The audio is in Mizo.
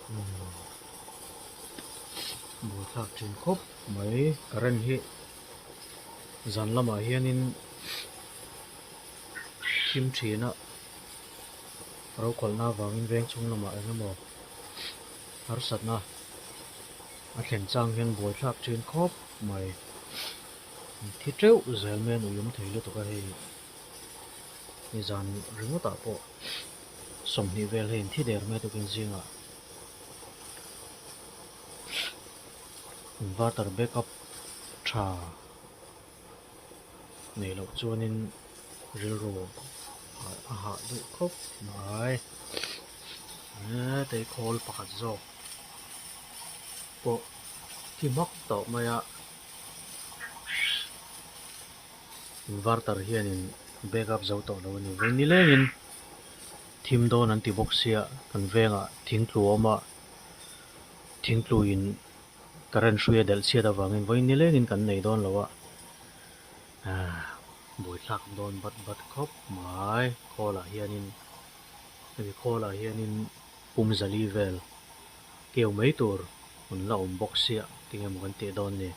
Umm buaithlak thin khawp mai current hi zan lamah hianin thim thin a rokhawlhna avangin veng chhung lamah eng emaw harsatna a thlen chang hian buaithlak thin khawp mai thi teuh zel mai an ui awm thei lutuk a hei nizan ringawtah pawh. 20 vel hei thi der mai tukin zingah inverter backup tha neih loh chuanin rilru a hah duh khawp mai hetei khawl pakhat zawk pawh thi hmak tawh mai a. Inverter hianin backup zo tawh lo a ni. Vawi nilengin thim dawn an ti bawk sia kan vengah thingtlu a awm a, thingtluin current hrui a delh chhiat avangin vawi nilengin kan nei dawn lo a, aah buaithlak dawn bat bat khawp mai. Khawlah hianin hemi khawlah hianin pum zali vel keu mai tur an la awm bawk sia tinge maw kan tih dawn ni.